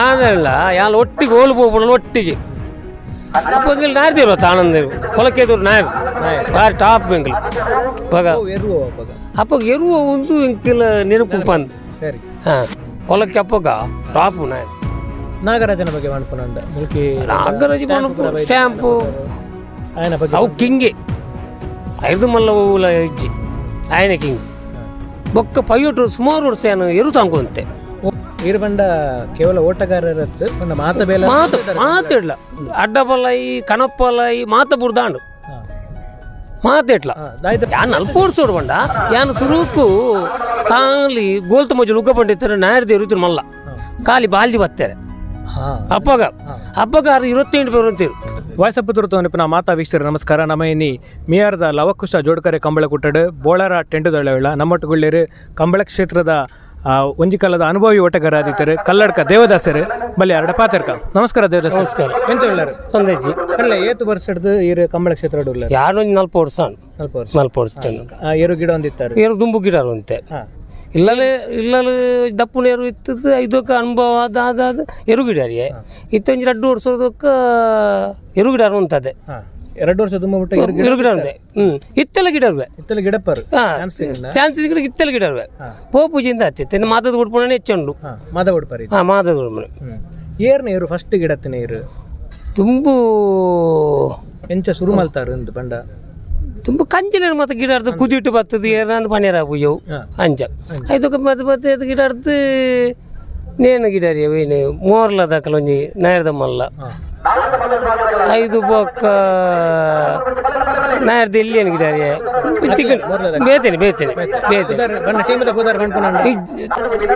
ಆದಲ್ಲ ಯಾನ್ ಒಟ್ಟಿಗೆ ಓಲು ಪೋಪುಂಡು ಒಟ್ಟಿಗೆ. ಅಪ್ಪ ಎಂಕಲ್ ನಾರ್ದಿರುವ ತಾನಂದ ಕೊಲಕೆದೂರು ನಾಯರ್ ಬಾರಿ ಟಾಪ್ ಎಂಕಲ್ ಅವಾಗ. ಅವು ಎರುವು ಅಪ್ಪಗ? ಅಪ್ಪಗ ಎರುವ ಒಂದು ಎಂಕಲ್ ನೆನಪು ಪಂದ್. ಸರಿ. ಹಾಂ, ಕೊಲಕ್ಕೆ ಅಪ್ಪಗ ಟಾಪ್ ನಾಯರ್. ನಾಗರಾಜನ ಬಗ್ಗೆ ಮನ್ಪುನಂಡ ಮುಲ್ಕಿ. ನಾಗರಾಜ್ ಪನ್ಪು ಸ್ಟ್ಯಾಂಪು. ಆಯನ ಬಗ್ಗೆ? ಅವು ಕಿಂಗೆ ಐದು ಮಲ್ಲ ಹೂವುಲ ಇಜ್ಜಿ, ಆಯನ ಕಿಂಗ್. ಬೊಕ್ಕ ಪೈಯೋಟು ಸುಮಾರು ವರ್ಷ ಏನು ಎರು ತಾಂಕುವಂತೆ. ಈರ್ ಬಂಡ ಕೇವಲ ಓಟಗಾರರತ್ತು ಪಂಡ ಮಾತ ಬೇಲ. ಮಾತು ಮಾತಿಡ್ಲ, ಅಡ್ಡಬಲೈ ಕಣಪ್ಪಲೈ ಮಾತ ಬುಡ್ದಾಂಡು. ಮಾತಿಟ್ಲ. ದಾಯ್ತ? ಯಾನ್ ಅಲ್ಪ ಓಡ್ಸೋಡು ಬಂಡ ಯಾನ್ ಸುರುಕು ಖಾಲಿ ಗೋಲ್ತ ಮೊಜಲು ಉಗ್ಗ ಪಂಡಿತ್ತಾರೆ ನಾಯರ್ದ ಇರುತ್ತಿರು ಮಲ್ಲ ಖಾಲಿ ಬಾಲ್ದಿ ಬತ್ತಾರೆ. ಅಪ್ಪಗ ಅಪ್ಪಗ ಆರು 28 പേರು ಅಂತೀರು. ವಾಯ್ಸಪ್ಪುತುರುತು ಅನುಪಿನ ಮಾತಾ ವೀಕ್ಷಕರು ನಮಸ್ಕಾರ. ನಮ್ಮ ಇನ್ನಿ ಮಿಯಾರದ ಲವಕುಶ ಜೋಡ್ಕರೆ ಕಂಬಳ ಕುಟ್ಟಡು ಬೋಳಾರ ಟೆಂಟುದೊಳ್ಳೆವಿಳ ನಮ್ಮೊಟ್ಟುಗುಳ್ಳೇರು ಕಂಬಳ ಕ್ಷೇತ್ರದ ಒಂಜಿ ಕಾಲದ ಅನುಭವಿ ಓಟಗಾರ ಆದಿತ್ಯರು ಕಲ್ಲಡ್ಕ ದೇವದಾಸರು ಬಲ್ಲಿ ಅರಡ ಪಾತೆರ್ಕ. ನಮಸ್ಕಾರ ದೇವದಾಸ. ನಮಸ್ಕಾರ. ಎಂತ ಉಳ್ಳಾರು? ತೊಂದೆಜ್ಜಿ. ಅಲ್ಲ, ಏತು ವರ್ಷ ಹಿಡ್ದು ಈರು ಕಂಬಳ ಕ್ಷೇತ್ರ ಉಳ್ಳಾರು? ಯಾರು ನಲ್ಪ ವರ್ಷ. ಸ್ವಲ್ಪ ವರ್ಷ? ನಲ್ಪ ವರ್ಷ. ಏರು ಗಿಡ ಒಂದಿತ್ತಾರೆ? ಏರು ದುಂಬು ಗಿಡ ಅಂತೆ. ಇಲ್ಲಲೇ ಇಲ್ಲಲು ದಪ್ಪು ನೀರು ಇತ್ತದ. ಇದಕ್ಕೆ ಅನುಭವ ಅದ ಅದ ಅದ ಎರು ಗಿಡರಿಗೆ ಇತ್ತೊಂಜಿ ರಡ್ಡು ವರ್ಷದಕ್ಕ ಎರು ಗಿಡ ಅಂತದೆ. 2 ವರ್ಷ ತುಂಬ ಬಿಟ್ಟು ಏರು ಗಿಡ. ಎರು ಗಿಡ ಅಂತೆ. ಇತ್ತೆಲ್ಲ ಗಿಡ ಇರುವೆ. ಇತ್ತಲ ಗಿಡಪ್ಪರು. ಹಾಂ, ಚಾನ್ಸ್ ಇದ್ರೆ ಇತ್ತೆಲ್ಲ ಗಿಡ ಇರುವೆ. ಪೋ ಪೂಜೆಯಿಂದ ಆತಿತ್ತು ಇನ್ನು ಮಾತದ ಉಡ್ಪಣೆ ಹೆಚ್ಚುಂಡು. ಮಾದ ಉಡ್ಪರಿ. ಹಾಂ, ಮಾತದ ಉಡ್ಪಣೆ. ಏರ್ ನೀರು ಫಸ್ಟ್ ಗಿಡತ್ತ ನೀರು? ತುಂಬು. ಎಂಚ ಶುರು ಮಲ್ತಾರು ಇಂದು ಬಂಡ? ತುಂಬ ಕಂಚಿನ ಮತ್ತೆ ಗಿಡ ಅರ್ಧ ಕುದಿಟ್ಟು ಬರ್ತದೆ ಏನಾದ್ರು ಪನೇರ ಪೂಜೆವು. ಅಂಚ ಐದಕ್ಕೆ ಮತ್ತೆ ಮತ್ತೆ ಅದು ಗಿಡ ಅರ್ಧ ನೇನು ಗಿಡ ರೀ ಏನು ಮೋರ್ಲ ದಾಕಲ ಒಂಜಿ ನಾಯರ್ದ ಮಲ್ಲ. ಐದು ಬೊಕ್ಕ ನಾಯರ್ದ ಇಲ್ಲಿ ಏನು ಗಿಡ ರೀ ಬೇತೇನೆ ಬೇತೇನೆ ಬೇತೇನೆ. ಬಣ್ಣ ಟೀಮ್ದ ಪುದಾರ್ ಪಣ್ಪುನಂಡ?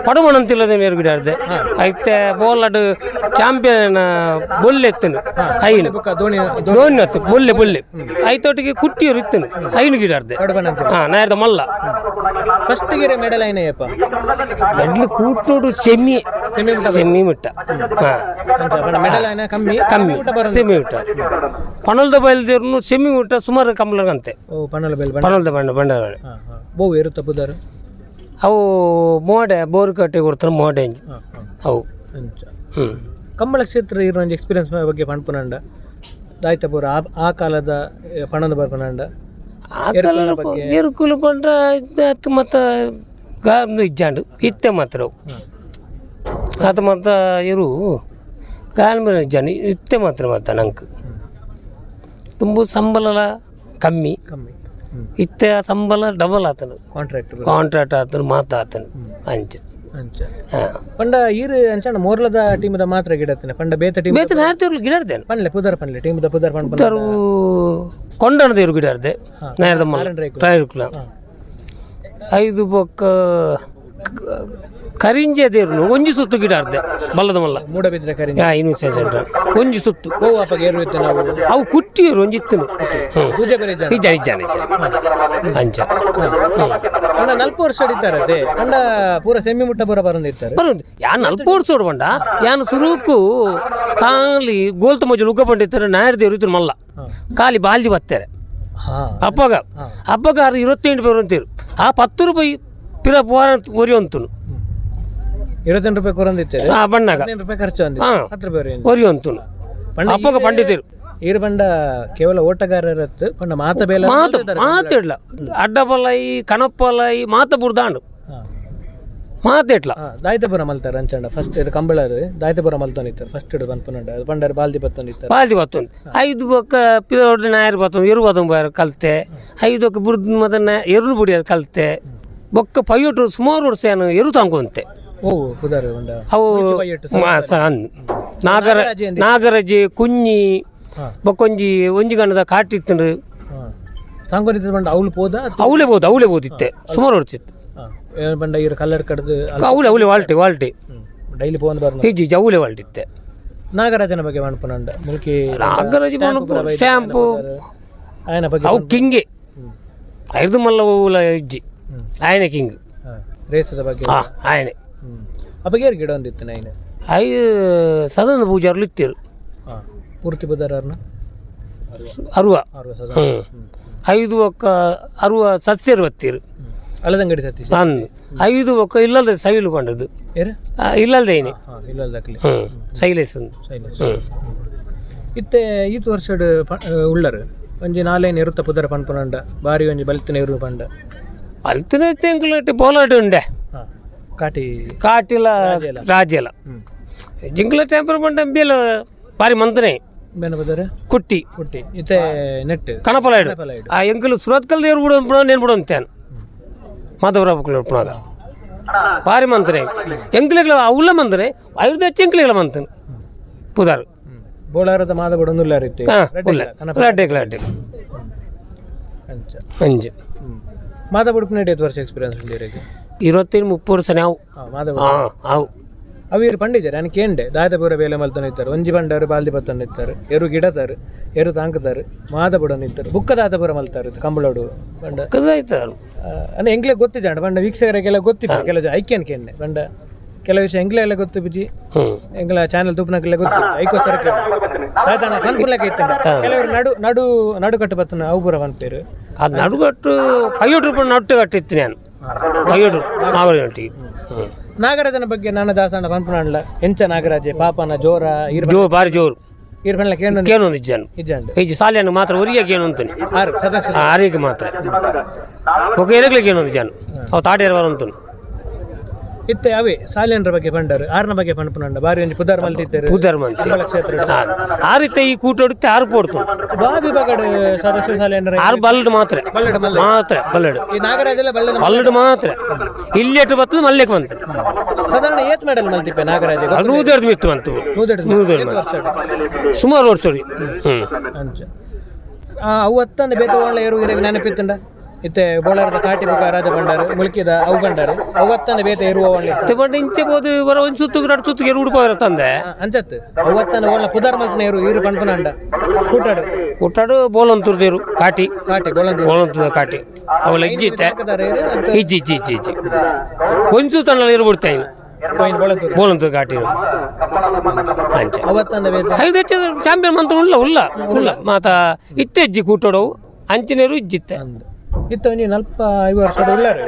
ಪಡುಮಣಂತಿಲ್ಲದ ನೀರು ಗಿಡ ಅರ್ಧ ಐತೆ. ಬೋಲಡ್ ಚಾಂಪಿಯನ್ ಬೊಲ್ಲೆ ಎತ್ತನು ಐನು. ಬೊಕ್ಕ ಧೋನಿ? ದೋಣಿ ಹತ್ತು ಬೊಲ್ಲೆ ಬೊಲ್ಲೆ ಐತೊಟ್ಟಿಗೆ ಕುಟ್ಟಿಯವರು ಇತ್ತನು ಐನು ಗಿಡ ಅರ್ಧ. ಪಡುಬಣ ಅಂತ. ಹಾ, ನಾಯರ್ದ ಮಲ್ಲ. ಫಸ್ಟ್ ಗಿರೆ ಮೆಡಲ್ ಐನಯ್ಯಪ್ಪ? ಮೆಡ್ಲು ಕೂಟೋಡು ಸೆಮ್ಮಿ. ಸೆಮಿ ಮುಟ್ಟ. ಸೆಮ್ಮಿ ಮುಟ್ಟ, ಹಾ. ಅಂಚ ಬಣ್ಣ ಮೆಡಲ್ ಐನ ಕಮ್ಮಿ. ಕಮ್ಮಿ ಸೆಮಿ ಊಟ ಪಣಲ್ದ ಬಯಲ್ದೇರ್ನು ಸೆಮ್ಮಿ ಊಟ ಸುಮಾರು ಕಂಬಳಗಂತೆ. ಓ, ಪಣ್ಣಲ ಬೆಲ್ ಬಣ್ಣ. ಪಣಲ್ದ ಬಣ್ಣ ಬಂಡವಾಳ. ಹಾ ಹಾ ಬಹು ಏರುತ್ತ ಪುದಾರ್? ಅವು ಮೋಡೆ ಬೋರ್ ಕಟ್ಟೆ ಕೊಡ್ತಾರೆ ಮೋಡೆ. ಹಾ ಹಾ ಅವು. ಅಂಚ. ಹ್ಞೂ. ಕಂಬಳ ಕ್ಷೇತ್ರ ಇರೋ ಒಂಜಿ ಎಕ್ಸ್ಪೀರಿಯನ್ಸ್ ಬಗ್ಗೆ ಪಣ್ಪುನಂಡ ದಾಯ್ತ ಪೂರ ಆ ಆ ಕಾಲದ ಪಣಂದು ಬರ್ಪುನಂಡ. ಆ ಕಾಲ ಎರುಕುಲು ಪಂಡ್ರೆ ಅತ್ತು ಮತ್ತು ಗಾಂದು ಇಜ್ಜಾಂಡು ಇತ್ತೆ ಮಾತ್ರ ಅವು. ಆತ ಮತ್ತ ಎರು ಗಾನ್ ಇಜ್ಜಾಂಡು ಇತ್ತೆ ಮಾತ್ರ ಮಾತ್ರ ನಂಗೆ ತುಂಬ ಸಂಬಳ ಕಮ್ಮಿ. ಕಮ್ಮಿ. ಇತ್ತೆ ಆ ಸಂಬಳ ಡಬಲ್ ಆತನು. ಕಾಂಟ್ರಾಕ್ಟ್. ಕಾಂಟ್ರಾಕ್ಟ್ ಆತನು ಮಾತ ಆತನು ಅಂಚ. ಅಂಚ. ಹಾಂ. ಪಂಡ ಈರು ಅಂಚಣ ಮೋರ್ಲದ ಟೀಮ್ದ ಮಾತ್ರ ಗಿಡತ್ತನೆ ಪಂಡ ಬೇತ ಟೀಮ್? ಬೇತನ ಹಾರ್ತಿರ್ಲು ಗಿಡ ಇರ್ತೇನೆ. ಪನ್ಲೆ ಪುದರ್ ಪನ್ಲೆ, ಟೀಮ್ದ ಪುದರ್ ಪಣ್ಪುನ. ತರು ಕೊಂಡಣದ ಇರು ಗಿಡ ಇರ್ದೆ ನಾಯರ್ದ ಮಲ್ಲ. ಟ್ರೈರ್ಕುಲ ಐದು ಬೊಕ್ಕ ಕರಿಂಜೆ ದೇರ್ನು ಒಂಜಿ ಸುತ್ತು ಗಿಡ ಅರ್ದೆ ಬಲ್ಲದ ಮಲ್ಲ. ಮೂಡಬಿದ್ರೆ ಕರಿ? ಹಾ, ಇನ್ನು ಸೆಂಟ್ರ ಒಂಜಿ ಸುತ್ತು. ಓ, ಅಪ್ಪಗೆ ಏರು ಇತ್ತು ನಾವು. ಅವು ಕುಟ್ಟಿಯರು ಒಂಜಿ ಇತ್ತನು. ಹ್ಞೂ. ಪೂಜೆ ಬರೀ ಜನ. ಇಜ್ಜಾನ ಇಜ್ಜಾನ ಇಜ್ಜಾನ ಅಂಚ. ಪಂಡ ನಲ್ಪ ವರ್ಷ ಹಿಡಿತಾರೆ ಅದೇ ಪಂಡ ಪೂರ ಸೆಮ್ಮಿ ಮುಟ್ಟ ಪೂರ ಬರಂದಿರ್ತಾರೆ. ಬರೋದು ಯಾನ್ ಅಲ್ಪ ಓಡ್ಸೋಡು ಬಂಡ ಯಾನ್ ಸುರುಕು ಖಾಲಿ ಗೋಲ್ತ ಮೊಜಲು ಉಗ್ಗ ಪಂಡಿತ್ತಾರೆ ನಾಯರ್ದ ಇರುತ್ತಿರು ಮಲ್ಲ ಖಾಲಿ ಬಾಲ್ದಿ ಬತ್ತಾರೆ. ಅಪ್ಪಗ ಅಪ್ಪಗ ಆರು 28 പേರು ಅಂತೀರು ಆ 10 ರೂಪಾಯಿ ಪಿರ ಪೋರ ಒರಿ ಅಂತನು. 28 ರೂಪಾಯಿ ಕೊರಂದಿತ್ತಾರೆ? ಆ ಬಣ್ಣಗ. 15 ರೂಪಾಯಿ ಖರ್ಚು ಅಂದಿ. 10 ರೂಪಾಯಿ ಒರಿ. ಒರಿ ಅಂತನು. ಅಪ್ಪಗ ಪಂಡಿತರು. ಈರು ಬಂಡ ಕೇವಲ ಓಟಗಾರರತ್ತು ಪಂಡ ಮಾತ ಬೇಲ. ಮಾತು ಮಾತಿಡ್ಲ, ಅಡ್ಡಬಲೈ ಕಣಪ್ಪಲೈ ಮಾತ ಬುಡ್ದಾಂಡು. ಮಾತಿಟ್ಲ. ದಾಯ್ತಪುರ ಮಲ್ತಾರ ಅಂಚಂಡ ಫಸ್ಟ್ ಇದು ಕಂಬಳರು ದಾಯ್ತಪುರ ಮಲ್ತೊಂದಿತ್ತಾರೆ ಫಸ್ಟ್ ಇಡು ಪನ್ಪುನಂಡ ಪಂಡರ್ ಬಾಲ್ದಿ ಬತ್ತೊಂದಿತ್ತಾರೆ. ಬಾಲ್ದಿ ಬತ್ತೊಂದು ಐದು ಬೊಕ್ಕ ಪಿರೋಡ್ ನಾಯರ್ ಬತ್ತೊಂದು ಎರು ಬತ್ತೊಂದು ಕಲ್ತೆ ಐದು ಬೊಕ್ಕ ಬುಡ್ದು ಮತ್ತೆ ಎರು ಬುಡಿಯೋದು ಕಲ್ತೆ. ಬೊಕ್ಕ ಪೈಯೋಟು ಸುಮಾರು ವರ್ಷ ಏನು ಎರು ತಾಂಕುವಂತೆ. ಓ, ಪುದಾರ್ ಬಂಡ? ಅವು ನಾಗರ ನಾಗರಜಿ ಕುഞ്ഞಿ. ಬೊಕ್ಕೊಂಜಿ ಒಂಜಿ ಗಂಡದ ಕಾಟಿತ್ತು. ಸಾಂಗೋನಿತ್ತ ಬಂಡ ಅವಳು ಪೋದ? ಅವಳೇ ಬೋದು, ಅವಳೇ ಬೋದಿತ್ತೆ ಸುಮಾರು ವರ್ಷ ಇತ್ತು. ಬಂಡ ಇರು ಕಲ್ಲರ್ ಕಡ್ದು? ಅವಳೆ ಅವಳೆ ವಾಲ್ಟಿ ವಾಲ್ಟಿ. Daily phone ಬರ್ನ? ಇಜ್ಜಿ, ಅವಳೆ ವಾಲ್ಟಿತ್ತೆ. ನಾಗರಾಜನ ಬಗ್ಗೆ ಮನ್ಪುನಂಡ ಮುಲ್ಕಿ. ನಾಗರಾಜ ಸ್ಟ್ಯಾಂಪು. ಆಯನ ಬಗ್ಗೆ? ಅವು ಕಿಂಗೆ ಐದು ಮಲ್ಲ ಹೂವುಲ ಇಜ್ಜಿ, ಆಯನೆ ಕಿಂಗ್. ರೇಸದ ಬಗ್ಗೆ? ಹಾ, ಆಯನೆ. ಅಪ್ಪಗೇರ್ ಗಿಡ ಒಂದಿತ್ತು ನೈನ್? I ಸದನ ಪೂಜಾರ್ಲು ಇತ್ತಿರು. ಪೂರ್ತಿ ಬುಧಾರನ? ಅರುವ. ಅರುವ ಸದನ. ಹ್ಞೂ, ಐದು ಒಕ್ಕ ಅರುವ ಸಸ್ಯರು ಬತ್ತೀರು. Aladangady Satish. ಅಂದು ಐದು ಒಕ್ಕ ಇಲ್ಲಲ್ದೆ ಸೈಲು ಪಂಡದು. ಏರು? ಇಲ್ಲಲ್ದೆ ಏನಿ. ಹಾಂ, ಇಲ್ಲಲ್ದಕ್ಲೆ. ಹ್ಞೂ, ಸೈಲೇಸ್. ಶೈಲೇಶ್. ಹ್ಞೂ. ಇತ್ತೆ ಈತ್ ವರ್ಷಡ್ ಉಳ್ಳರು ಒಂಜಿ ನಾಲೈನ್ ಎರುತ್ತ ಪುದರ ಪನ್ಪುನಂಡ, ಬಾರಿ ಒಂಜಿ ಬಲ್ತಿನ ಎರು ಪಂಡ. ಅಲ್ತಿನ ತಿಂಗಳು ಬೋಲಾಟ ಉಂಡೆ. ಹಾಂ, ಕಾಟಿ. ಕಾಟಿಲ. ರಾಜೆಲ. ರಾಜೆಲ. ಜಿಂಕ್ಲ ಟೆಂಪರ್ ಪಂಡ ಬೇಲ ಬಾರಿ ಮಂತನೆ. ಬೇನ ಪುದರ್? ಕುಟ್ಟಿ. ಕುಟ್ಟಿ ಇತ್ತೆ ನೆಟ್. ಕಣಪಲಾಯ್ಡು. ಕಣಪಲಾಯ್ಡು. ಆ ಎಂಕಲು ಸುರತ್ಕಲ್ ದೇವ್ರು ಬಿಡು ಬಿಡೋ ನೇನು ಬಿಡು ಅಂತೇನು ಮಾಧವರಾವ್ ಉಪ್ಪುನಾಗ ಬಾರಿ ಮಂತನೆ. ಎಂಕ್ಲೆಗ್ಲ ಅವುಲ ಮಂತನೆ, ಐದು ಹೆಚ್ಚು ಎಂಕ್ಲೆಗ್ಲ ಮಂತನೆ ಪುದಾರು. ಬೋಳಾರದ ಮಾದ ಬಡೊಂದುಲ್ಲಾರ ಇತ್ತೆ. ಹಾಂ, ಉಲ್ಲ ರಡ್ಡೆಗ್ಲ ರಡ್ಡೆ. ಅಂಚ. ಅಂಜು. ಮಾದ ಬುಡುಪು ಏತ್ ವರ್ಷ ಎಕ್ಸ್ಪೀರಿಯನ್ಸ್ ಉಂಡು ಇರೆಗ್? 25 30 ವರ್ಷ ನಾವು. ಹಾಂ, ಮಾದ. ಹಾಂ, ಅವು. ಅವು ಇರು ಪಂಡಿಜಾರೆ ನಾನು ಕೇಂಡೆ ದಾದ ಪೂರ ಬೇಲೆ ಮಲ್ತನ ಇತ್ತಾರೆ. ಒಂಜಿ ಬಂಡಾರು ಬಾಲ್ದಿ ಬತ್ತನ ಇತ್ತಾರೆ, ಎರು ಗಿಡತಾರು, ಎರು ತಾಂಕತಾರು, ಮಾದ ಬುಡನ್ ಇತ್ತಾರೆ, ಬುಕ್ಕ ದಾದ ಪೂರ ಮಲ್ತಾರೆ ಕಂಬಳೋಡು ಬಂಡ. ಕದಾಯ್ತಾರು. ಅಂದ್ರೆ ಎಂಗ್ಲೆ ಗೊತ್ತಿಜಾಂಡ ಬಂಡ ವೀಕ್ಷಕರಿಗೆಲ್ಲ ಗೊತ್ತಿಪ್ಪ. ಕೆಲವು ಐಕ್ಯನ್ ಕೇಂಡೆ ಬಂಡ ಕೆಲವು ವಿಷಯ ಎಂಗ್ಲೆ ಎಲ್ಲ ಗೊತ್ತಿಪ್ಪಿಜಿ. ಎಂಗ್ಲ ಚಾನಲ್ ತೂಪನಕ್ಕೆಲ್ಲ ಗೊತ್ತಿತ್ತು, ಐಕೋಸ್ಕರ ಆಯ್ತಾಣ ಪನ್ಪುರ್ಲಕ್ಕೆ ಇತ್ತಂಡ. ಕೆಲವರು ನಡು ನಡು ನಡುಕಟ್ಟು ಬತ್ತನ ಅವು ಪೂರ ಪನ್ಪೇರು. ಅದು ನಡುಗಟ್ಟು 5 ರೂಪಾಯಿ ನಟ್ಟು ಕಟ್ಟಿತ್ತು ನಾನು 5 ನಾಲ್ಕು. ಹ್ಞೂ. ನಾಗರಾಜನ ಬಗ್ಗೆ ನಾನು ದಾಸಣ್ಣ ಪನ್ಪುನಾಂಡ್ಲ ಎಂಚ ನಾಗರಾಜೆ ಪಾಪನ ಜೋರ ಇರ್? ಜೋ, ಬಾರಿ ಜೋರು. ಇರ್ ಪನ್ಲ ಕೇಂದ್ರ. ಕೇನೊಂದು ಇಜ್ಜಾನು. ಇಜ್ಜಾಂಡ್. ಈಜಿ ಸಾಲಿಯನ್ನು ಮಾತ್ರ ಒರಿಯ ಕೇನು ಅಂತಾನೆ. ಆರು ಸದಸ್ಯ. ಆರಿಗೆ ಮಾತ್ರ ಬೊಕ್ಕ ಎರಗ್ಲಿಕ್ಕೆ ಏನೊಂದು ಜಾನು ಅವು ತಾಟೇರ ಅಂತಾನೆ. ಇತ್ತೆ ಅವೇ ಸಾಲಿಯನ್ರ ಬಗ್ಗೆ ಪಂಡರು, ಆರ್ನ ಬಗ್ಗೆ ಪನ್ಪುನಂಡ ಬಾರಿ ಒಂಜಿ ಪುದರ್ ಮಲ್ತಿದ್ದರು. ಪೂದಾರ್ ಮಂತಿ. ಕಂಬಳ ಕ್ಷೇತ್ರ. ಆ ರೀತಿ ಈ ಕೂಟ ಹೊಡಿತೆ ಆರು ಪೋಡ್ತು. ಬಾ ವಿಭಾಗಡ್ ಸದಸ್ಯ ಸಾಲಿಯನ್ರ? ಆರು ಬಲ್ಲಡು ಮಾತ್ರ. ಬಲ್ಲಡು ಮಲ್ಲ. ಮಾತ್ರ ಬಲ್ಲಡು. ಈ ನಾಗರಾಜೆಲ್ಲ ಬಲ್ಲದ. ಬಲ್ಲಡು ಮಾತ್ರ ಇಲ್ಲೇಟು ಬರ್ತದೆ, ಮಲ್ಲೆಕ್ ಬಂತು. ಸಾಧಾರಣ ಏತ್ ಮೆಡಲ್ ಮಲ್ತಿಪ್ಪೆ ನಾಗರಾಜ? ನೂದೆರಡು ಮಿತ್ತು ಬಂತು. ನೂದೆರಡು. ನೂದೆರಡು ವರ್ಷ. ಸುಮಾರು ವರ್ಷ. ಹ್ಞೂ. ಅಂಚ ಅವು ಅತ್ತಂದ ಬೇತೆ ಒಳ್ಳೆ ಏರು ಇರಗೆ ನೆನಪಿತ್ತಂಡ ಇತ್ತೆ ಬೋಳಾರದ ಕಾಟಿ ಬುಕ್ಕ ರಾಜ ಭಂಡಾರು, ಮುಲ್ಕಿದ ಅವು ಭಂಡಾರು, ಅವು ಅತ್ತಂದ ಬೇತೆ ಇರುವ ಒಳ್ಳೆ. ಮತ್ತೆ ಬಂಡ ಇಂಚೆ ಬೋದು ಬರ ಒಂದು ಸುತ್ತು ಎರಡು ಸುತ್ತಿಗೆ ಎರಡು ಉಡುಪ ತಂದೆ. ಅಂಚತ್ತು ಅವು ಅತ್ತಂದ ಒಳ್ಳೆ ಪುದಾರ್ ಮಲ್ತಿನ ಏರು ಇರು ಪನ್ಪುನಂಡ ಕೂಟಾಡು. ಕೂಟಾಡು ಬೋಲಂತುರ್ದೇರು ಕಾಟಿ. ಕಾಟಿ ಗೋಳಂದು. ಬೋಲಂತದ ಕಾಟಿ ಅವಳ ಇಜ್ಜಿತ್ತೆ. ಇಜ್ಜಿ ಇಜ್ಜಿ ಇಜ್ಜಿ ಇಜ್ಜಿ, ಒಂದು ಸುತ್ತನಲ್ಲಿ ಇರು ಬಿಡ್ತೇನೆ. ಬೋಳಂತೂರು. ಬೋಲಂತೂರು ಕಾಟಿ ಅಂಚ. ಅವತ್ತಂದ ಬೇತೆ. ಐದು ಹೆಚ್ಚು ಚಾಂಪಿಯನ್ ಮಂತ್ರ ಉಳ್ಳ ಉಳ್ಳ ಉಳ್ಳ ಮಾತ ಇತ್ತೆ ಇಜ್ಜಿ ಕೂಟೋಡವು ಅಂಚಿನೇರು ಇಜ್ಜಿತ್ತೆ. ಅಂದ್ ಇತ್ತ ಒಂಜಿ 45 ವರ್ಷದ ಉಳ್ಳರು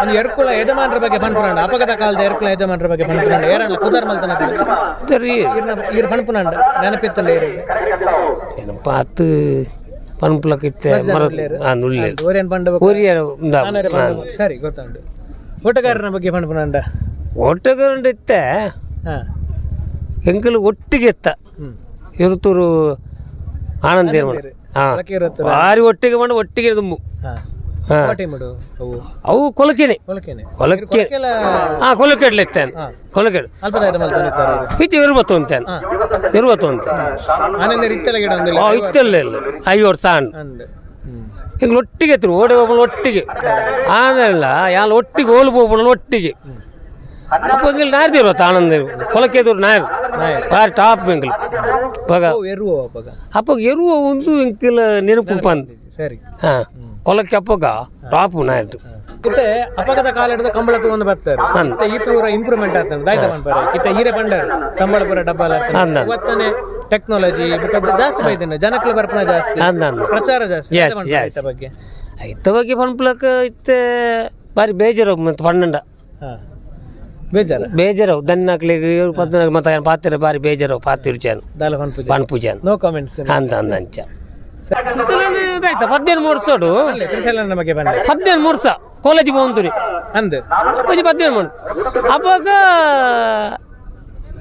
ಒಂಜಿ ಎರ್ಕುಳ ಯಜಮಾನರ ಬಗ್ಗೆ ಪನ್ಪುನಾಂಡ, ಅಪಗದ ಕಾಲದ ಎರ್ಕುಳ ಯಜಮಾನರ ಬಗ್ಗೆ ಪನ್ಪುನಾಂಡ ಏರಣ್ಣ ಪುದರ್ ಮಲ್ತನ? ಸರಿ. ಈರ್ನ ಈರ್ ಪನ್ಪುನಾಂಡ ನೆನಪಿತ್ತಂಡ ಈರಿಗೆ? ಏನಪ್ಪ ಅತ್ತು ಪನ್ಪುಲಕ್ ಇತ್ತೆ ಮರ ಉಳ್ಳೇರು. ಓರಿಯನ್ ಪಂಡ. ಒರಿಯರ. ಆನರೆ ಪಂಡ. ಸರಿ, ಗೊತ್ತುಂಟು. ಓಟಗಾರನ ಬಗ್ಗೆ ಪನ್ಪುನಾಂಡ? ಒಟ್ಟಗಂಡ ಇತ್ತೆ. ಹಾ. ಎಂಕಲು ಒಟ್ಟಿಗೆ ಇತ್ತ. ಇರುತೂರು ಆನಂದ ಹಾ. ಲಕ್ಕಿ. ಭಾರಿ ಒಟ್ಟಿಗೆ ಮಾಡಿ ಒಟ್ಟಿಗೆ ತುಂಬು. ಹಾ. ಹಾ. ಟೀಮ್ ಅವು? ಅವು ಕೊಲಕೆನೆ. ಕೊಲಕೆನೆ. ಕೊಲಕೆ. ಕೊಲಕೆಲ. ಹಾ, ಕೊಲಕೆಡ್ಲ ಇತ್ತೇನೆ. ಕೊಲಕೆಡು. ಅಲ್ಪದಾಯ್ತ ಮಲ್ತೊಂದಿತ್ತಾರೆ. ಇತ್ತು ಇರುವತ್ತು ಅಂತೇನೆ, ಇರುವತ್ತು ಅಂತ. ಆನಂದ ಇತ್ತಲ ಗಿಡ ಒಂದಿಲ್ಲ. ಆ ಇತ್ತೆಲ್ಲ ಇಲ್ಲ, 5 ವರ್ಷ ಆಂಡ್. ಅಂದ್ ಹಿಂಗೆ ಒಟ್ಟಿಗೆ ಎತ್ತರು ಓಡಿ ಹೋಗ್ಬೋದು ಒಟ್ಟಿಗೆ ಆದಲ್ಲ ಯಾಲ್ ಒಟ್ಟಿಗೆ ಓಲು ಹೋಗ್ಬೋದು ಒಟ್ಟಿಗೆ. ಅಪ್ಪ ಹಿಂಗೆ ನಾರ್ದಿರುವತ್ತ ಆನಂದ ಕೊಲಕೆದೂರು ನಾಯರು. ನಾಯರು. ಬಾರಿ ಟಾಪ್ ಎಂಕಲ್ ಇವಾಗ. ಅವು ಎರುವು ಅಪ್ಪಗ. ಅಪ್ಪಗ ಎರುವ ಒಂದು ಎಂಕಲ್ ನೆನಪು ಬಂದು. ಸರಿ. ಹಾ, ಕೊಲಕ್ಕೆ ಅಪ್ಪಗ ಟಾಪ್ ನಾಯರ್ದು. ಇತ್ತೆ ಅಪಗದ ಕಾಲ ಹಿಡಿದು ಕಂಬಳ ತಗೊಂಡು ಬರ್ತಾರೆ. ಮತ್ತೆ ಈ ತೂರ ಇಂಪ್ರೂವ್ಮೆಂಟ್ ಆಗ್ತದೆ ದಾಯ್ತ ಪನ್ಪಾರೆ. ಇತ್ತೆ ಹೀರೆ ಬಂಡಾರು ಸಂಬಳ ಪೂರ ಡಬ್ಬಲ್ ಆಗ್ತದೆ. ಅಂದ. ಇವತ್ತನೇ ಟೆಕ್ನಾಲಜಿ ಜಾಸ್ತಿ ಬೈದನೆ, ಜನಕ್ಲು ಬರ್ಪಣ ಜಾಸ್ತಿ. ಅಂದ ಅಂದ. ಪ್ರಚಾರ ಜಾಸ್ತಿ. Yes, ದಾಯ್ತ ಪನ್ಪಾರೆ yes. ಇತ್ತ ಬಗ್ಗೆ? ಇತ್ತ ಬಗ್ಗೆ ಪನ್ಪುಲಕ್ಕ ಇತ್ತೆ ಬಾರಿ ಬೇಜಾರು ಮತ್ತು ಪನ್ನಂಡ. ಹಾ, ಬೇಜಾರ. ಬೇಜಾರು ದನ್ನಾಕ್ಲಿಗೆ ಪದ್ನಾಲ್ಕು ಮತ್ತೆ ಪಾತಿರ ಬಾರಿ ಬೇಜಾರು ಪಾತಿರು ಚಾನು. ದಾಲ ಪನ್ಪುಜಿ. ಪನ್ಪುಜಾನ್. No comments. ಅಂದ ಅಂದ ಅಂಚ ಆಯ್ತಾ 15 ಮೂರ್ಸೋಡು. ತ್ರಿಶೈಲನ ಬಗ್ಗೆ ಬಂದೆ. 15 ಮೂರ್ಸ ಕಾಲೇಜಿಗೆ ಹೋಗ್ತೀನಿ. ಅಂದ್. ಒಂಜಿ 15 ಮೂರು ಅವಾಗ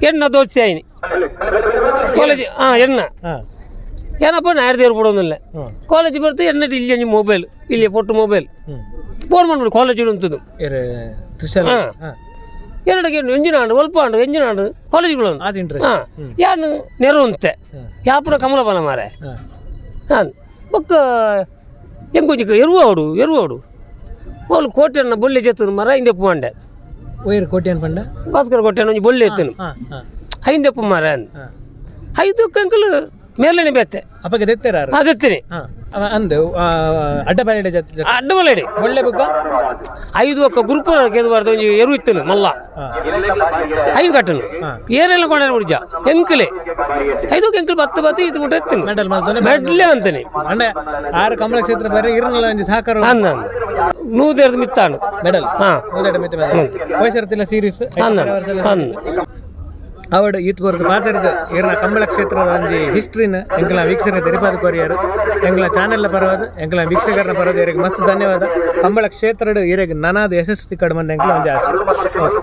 ಎಣ್ಣ ದೋಸ್ತಿ ಆಯ್ನಿ ಕಾಲೇಜ್ ಹಾಂ ಎಣ್ಣ. ಏನಪ್ಪ ನಾಯರ್ ದೇವ್ರು ಬಿಡೋದಿಲ್ಲ. ಕಾಲೇಜ್ ಬರ್ತದೆ ಎಣ್ಣೆ ಇಲ್ಲಿ ಒಂಜಿ ಮೊಬೈಲ್ ಇಲ್ಲಿ ಪೊಟ್ಟು ಮೊಬೈಲ್. ಫೋನ್ ಮಾಡ್ಬಿಡು ಕಾಲೇಜ್ ಉಂಟು. ಇರು ತ್ರಿಶೈಲ. ಹಾ. ಎರಡು ಎಂಜಿನ ಆಂಡು ಒಲ್ಪ ಆಂಡು ಎಂಜಿನ ಆಂಡು ಕಾಲೇಜ್ಗಳು. ಆದ್ ಇಂಟ್ರೆಸ್ಟ್. ಹಾಂ, ಯಾನು ನೆರವು ಅಂತೆ ಯಾಪುರ ಕಮಲ ಬಲ ಮಾರೆ. ಹಾಂ, ಬೊಕ್ಕ ಎಂಕೊಂಚಿ ಎರುವ ಅವಡು ಎರುವ ಅವಡು ಓಲು ಕೋಟೆಯನ್ನ ಬೊಳ್ಳೆ ಜೆತ್ತದ ಮರ ಹಿಂದೆಪ್ಪು ಮಂಡೆ. ಒಯ್ರು ಕೋಟಿ ಪಂಡ? ಭಾಸ್ಕರ ಕೋಟೆಯನ್ನ ಒಂಜಿ ಬೊಳ್ಳೆ ಎತ್ತನು. ಹಾ ಹಾ ಐಂದೆಪ್ಪು ಮರ. ಹಾ ಐದು ಕಂಕಲ್ ಮೇಲನೆ ಬೇತೆ. ಅಪಗ ದೆತ್ತೆರಾರು? ಅದೆತ್ತಿನಿ. ಹಾ, ಅಂದು ಅಡ್ಡ ಬಾರಿಡೆ. ಅಡ್ಡ ಮಲೆಡೆ. ಒಳ್ಳೆ ಬುಕ್ಕ. ಐದು ಒಕ್ಕ ಗ್ರೂಪ್ ಗೆದ್ದು ಒಂಜಿ ಎರು ಇತ್ತನು ಮಲ್ಲ. ಐದು ಕಟ್ಟನು ಏನೆಲ್ಲ ಕೊಂಡ ಮುಡಿಜ ಎಂಕಲೆ ಐದು ಎಂಕಲ್ ಬತ್ತು ಬತ್ತು ಇದು ಮುಟ್ಟ ಎತ್ತನು. ಮೆಡಲ್ ಮಲ್ತೊನೆ. ಮೆಡ್ಲೆ ಅಂತಾನೆ. ಅಂಡ ಆರು ಕಮಲ ಕ್ಷೇತ್ರ ಬರ್ರಿ ಇರನಲ್ಲ ಒಂಜಿ ಸಹಕಾರ. ಅಂದ ನೂದೆರ್ದು ಮಿತ್ತಾನು. ಮೆಡಲ್. ಹಾ. ನೂದೆರಡು ಮಿತ್ತ ವಯಸ್ಸಿರ್ತಿಲ್ಲ ಸೀರೀಸ್. ಅಂದ ಅಂದ. ಅವಡು ಈತ್ ಬರುದು ಪಾತೆರ್ದು ಇರ್ನ ಕಂಬಳ ಕ್ಷೇತ್ರದ ಒಂಜಿ ಹಿಸ್ಟ್ರಿನ ಎಂಕಲ್ನ ವೀಕ್ಷಕರ ತೆರಿಪಾದ ಕೊರಿಯರು. ಎಂಕಲ್ನ ಚಾನೆಲ್ನ ಪರವಾದ, ಎಂಕಲ್ನ ವೀಕ್ಷಕರನ ಪರವಾದ ಇರೆಗ್ ಮಸ್ತ್ ಧನ್ಯವಾದ. ಕಂಬಳ ಕ್ಷೇತ್ರಡ್ ಇರೆಗ್ ನನಾದ ಯಶಸ್ವಿ ಕಡ್ಮಂದ ಎಂಕಲ್ನ ಒಂಜಿ ಆಸೆ. ಓಕೆ.